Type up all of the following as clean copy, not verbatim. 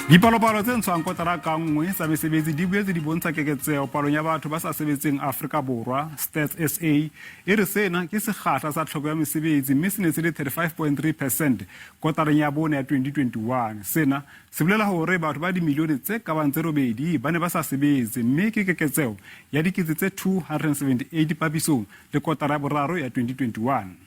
Dipalopalo tse ntshwang kotara ka nngwe tsa mesebetsi di boetse di bontsha keketseho palong ya batho ba sa sebetseng Afrika Borwa. Stats SA e re sena ke sekgahla sa tlhoko ya mesebetsi mme se ne se le 35.3 percent kotareng ya bone ya 2021. Sena se bolela hore batho ba dimilione tse ka bang tse robedi ba ne ba sa sebetse mme ke keketseho ya dikete tse 278 papisong le kotara ya boraro ya 2021.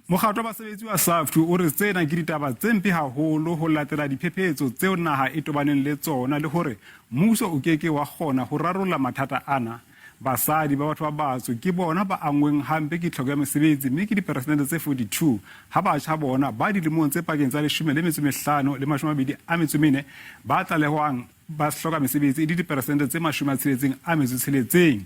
Mokgatlo wa basebetsi wa SAFTU o re tsena ke ditaba tse mpe haholo ho latela diphephetso tseo naha e tobaneng le tsona le hore mmuso o ke ke wa kgona ho rarolla mathata ana. Basadi ba batho ba batsho ke bona ba anngweng hampe ke tlhoko ya mesebetsi mme ke diperesente tse 42 ha batjha bona ba dilemong tse pakeng tsa 15 le 24 ba tlalehwang ba hloka mesebetsi e le diperesente tse 66,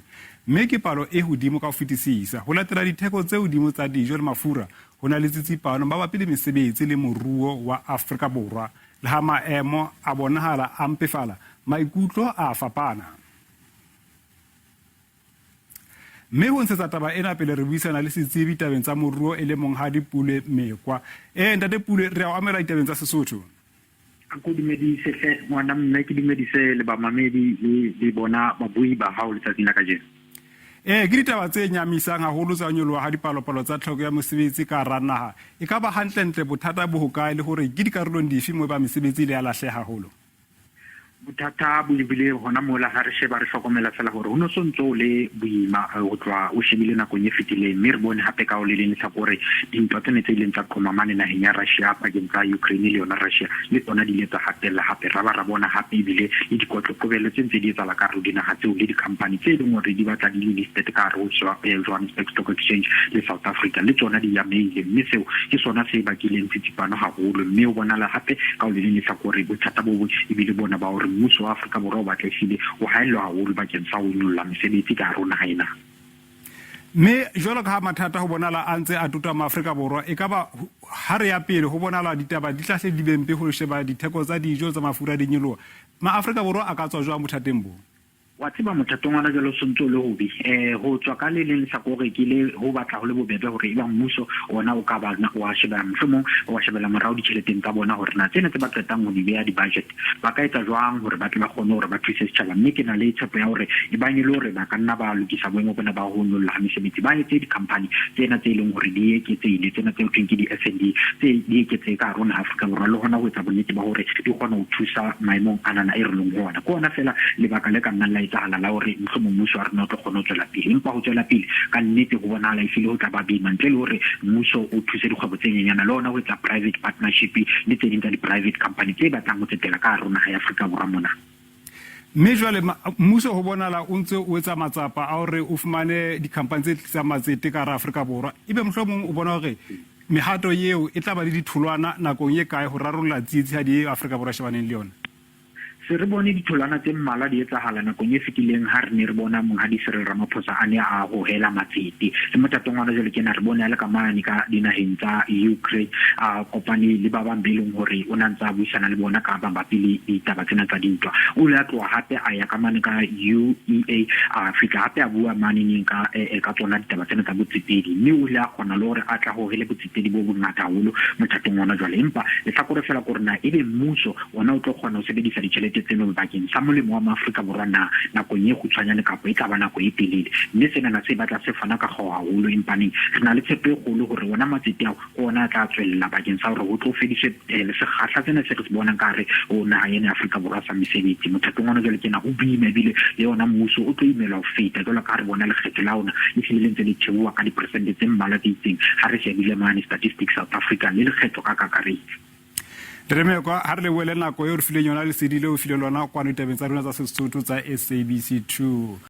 mme ke palo e hodimo ka ho fetisisa. Ho latela ditheko tse hodimo tsa dijo le mafura, ho na le tsitsipano mabapi le mesebetsi le moruo wa Afrika Borwa. Le ha maemo a bonahala a mpefala, maikutlo a a fapana. Mme ho ntshetsa taba ena pele re buisana le setsebi tabeng tsa moruo e le Monghadi Pule Mekwa. Ee, Ntate Pule, re a o amela ditabeng tsa Sesotho. A ko dumedise hle ngwana mme, ke dumedise le bamamedi le le bona babui ba hao letsatsing la kajeno. Ee, ke ditaba tse nyamisang haholo tsa ho nyoloha ha dipalopalo tsa tlhoko ya mosebetsi ka hara naha. E ka ba hantlentle bothata bo hokae le hore ke dikarolong dife moo ba mesebetsi e ile ya lahleha haholo? Bothata bo lebile hona mola ha re sheba re hlokomela fela hore ho no so ntse o le boima eh, ho tloha o shebile nakong e fetileng, mme re bone hape ka o le leng lehlakore dintwa tsene tse ileng tsa qhoma mane naheng ya Russia pakeng tsa Ukraine le yona Russia le tsona di ile tsa hatella hape, ra ba ra bona hape ebile le dikotlo qobello tse ntse di etsahala ka hare ho dinaha tseo le di-company tse leng hore di batla di le listed ka hare ho eh, Johannesburg Stock Exchange le South Africa le tsona di amehile, mme seo ke sona se bakileng tsitsipano haholo. Mme ho bonahala hape ka ho le leng lehlakore bothata bo bong ebile bona ba hore mmuso wa Afrika Borwa o batla ehlile o haellwa haholo bakeng sa ho nyolla mesebetsi ka hare ho naha ena. Mme jwalo ka ha mathata ho bonala a ntse a tota Maafrika Borwa, e ka ba ha re ya pele ho bonala ditaba di tla hle di be mpe ho sheba ditheko tsa dijo tsa mafura di nyoloha. Maafrika Borwa a ka tswa jwang bothateng bo? Wa tseba mothatong wa jwale o sontse o le hobe. Ho tswa ka le leng lehlakore ke le ho batla ho le bobebe hore eba mmuso ona o ka ba wa sheba mohlomong wa shebela morao ditjheleteng tsa bona hore na tsena tse ba qetang ho di beha di-budget ba ka etsa jwang hore ba tle ba kgone hore ba thuse setjhaba. Mme ke na le tshepo ya hore e bang e le hore ba ka nna ba lokisa boemo bona ba ho nyolla ha mesebetsi, ba etse di-company tsena tse leng hore di eketsehile, tsena tse ho thweng ke di-S&D tse di eketsehe ka hare ho naha Afrika Borwa, le hona ho etsa bonnete ba hore di kgona ho thusa maemong anana e re leng ho ona. Ke ona feela lebaka le ka nnang la etsahala la hore mohlomong mmuso wa rona o tlo kgona ho tswela pele. Empa ho tswela pele ka nnete ho bonahala ehlile ho tla ba boima ntle le hore mmuso o thuse dikgwebo tse nyenyana le hona ho etsa private partnership le tse ding tsa di-private company tse batlang ho tsetela ka hare ho naha ya Afrika Borwa mona. Mme jwale mmuso ho bonahala o ntse o etsa matsapa a hore o fumane dikhampani tse tlisang matsete ka hara Afrika Borwa. Ebe mohlomong o bona hore mehato eo e tla ba le ditholwana nakong e kae ho rarolla tsietsihadi eo Afrika Borwa e shebaneng le yona? Se re bone ditholwana tse mmalwa di etsahala nakong e fetileng ha re ne re bona Monghadi Cyril Ramaphosa a ne a hohela matsete. Le mothatong wa hona jwale kena re bone a le ka mane ka dinaheng tsa Ukraine a kopane le ba bang be leng hore o ne a ntse a buisana le bona ka mabapi le ditaba tsena tsa dintwa. O ile a tloha hape a ya ka mane ka UEA a fihla hape a bua mane neng ka eh, ka tsona ditaba tsena tsa botsetedi, mme o ile a kgona le hore a tla hohele botsetedi bo bongata haholo mothatong wa hona jwale. Empa lehlakore fela ke hore na ebe mmuso Ona o tlo kgona ho sebedisa ditjhelete tseno bakeng sa molemo wa Maafrika Borwa na nakong e kgutshwanyane kapa e tla ba nako e telele? Mme senana se batla se fana ka kgao haholo, empaneng re na le tshepo e kgolo hore ona matsete ao ke ona a tla tswella bakeng sa hore ho tlo fediswe eh, sekgahla sena se re se bonang ka hare ho naha ena ya Afrika Borwa sa mesebetsi. Mothatong ona jwale kena ho boima ebile le yona mmuso o tlo imelwa ho feta jwalo ka ha re bona lekgetho la ona le hlile le ntse le theoha ka diperesente tse mmalwa tse itseng ha re shebile mane Statistics South Africa le lekgetho ka kakaretso. Re mekwa ha re lebohele nako eo re fileng yona, lesedi leo o fileng lona kwano ditabeng tsa rona tsa Sesotho tsa SABC 2.